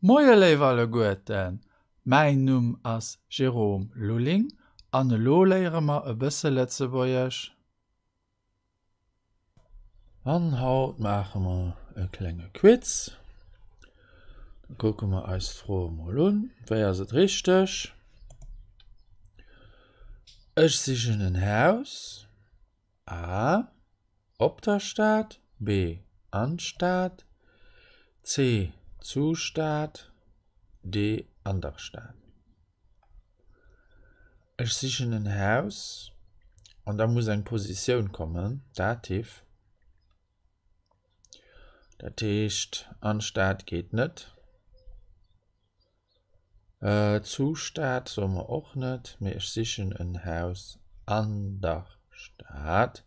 Moie léif alleguerten, mäin Numm ass Jérôme Lulling an elo léiere mer e bësse Lëtzebuergesch. An haut maache mer e klenge Quiz. Da kucke mer eis d'Froe mol un. Wéi ass et richteg? Ech sichen en Haus. A. Op der Stad, B. An d'Stad, C. Zu Stad, D. An der Stad. Ech sichen en Haus an da muss eng Positioun kommen, Dativ. Dat heescht, an d'Stad geet net. Zu Stad soe mer och net, mee ech sichen en Haus an der Stad,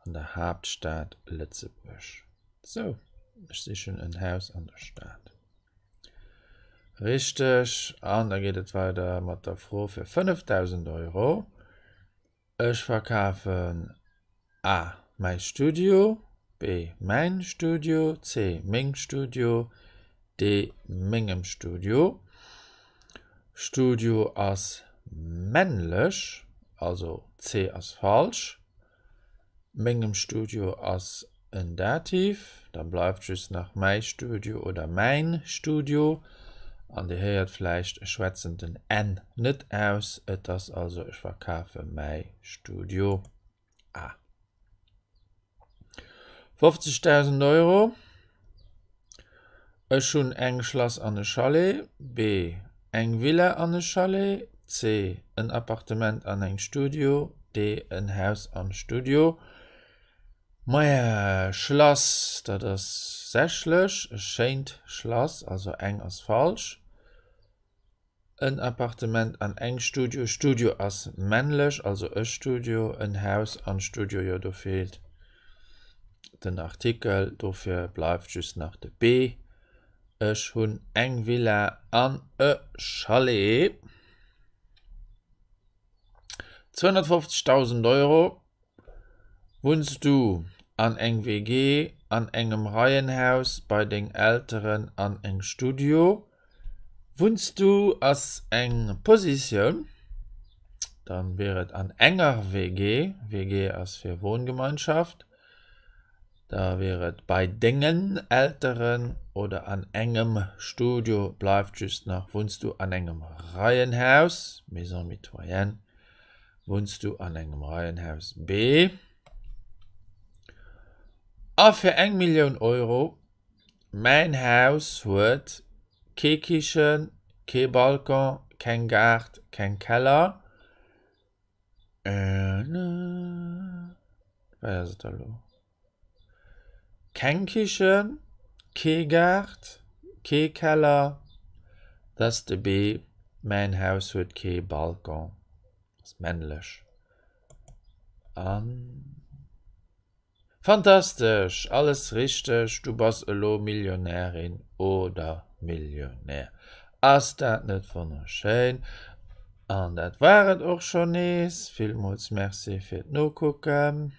an der Haaptstad Lëtzebuerg. Sou, ech sichen en Haus an der Stad. Richteg. An da geet et weider mat der Fro fir 5.000 Euro. Ech verkafen A. Mäi Studio, B. Mäin Studio, C. Meng Studio, D. Mengem Studio. Studio ass männlech, also C ass falsch. Mengem Studio ass en Dativ, da bleift just nach mäi Studio oder mäin Studio. An Dir héiert vläicht, ech schwätzen den n net aus, et ass also ech verkafe mäi Studio. A. 50.000 Euro, Ech hunn eng Schlass an e Chalet. B. Eng Villa an e Chalet. C. En Appartement an eng Studio. D. En Haus an Studio. Maja, Schlass, dat ass sächlech, e schéint Schlass, also eng ass falsch. En Appartement an eng Studio, Studio ass männlech, also e Studio, en Haus an Studio, jo do feelt den Artikel, dofir bleift just nach de B. Ech hunn eng Villa an e Chalet. 250.000 Euro. Wunns du an eng WG, an engem Reihenhaus, bei deng Elteren an eng Studio? Wunns du ass eng Positioun, dann wier et an enger WG, WG ass fir Wohngemeinschaft, da wier et bei dengen Elteren oder an engem Studio, bleift just nach wunns du an engem Reihenhaus, Maison mitoyenne. Wunns du an engem Reihenhaus B? A fir eng Millioun Euro, Mäin Haus huet kee Kichen, kee Balcon, keng Gaart, keng Keller. Wéi ass et da lo? Keng Kichen, kee Gaart, kee Keller, dat ass de B. Mäin Haus huet kee Balcon, ass männlech. A Fantastesch! Alles richteg, du bass elo Millionärin oder Millionär. Ass dat net wonnerschéin? An dat war et och schonn nees. Villmools Merci fir d'Nokucken.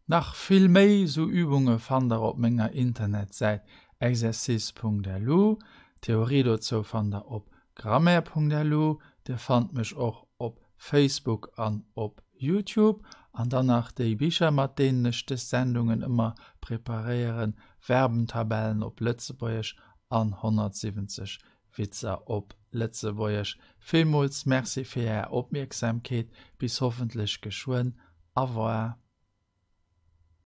Nach vill méi sou Übunge fannt der op menger Internetsäit exercice.lu. D'Theorie dozou fannt der op grammaire.lu. Dir fannt mech och op Facebook an op Youtube. An dann nach déi Bicher mat deenen ech dës Sendungen ëmmer preparéieren, Verbentabellen op Lëtzebuergesch an 170 Witzer op Lëtzebuergesch. Villmools Merci fir Är Opmierksamkeet. Bis hoffentlech geschwënn. Au revoir.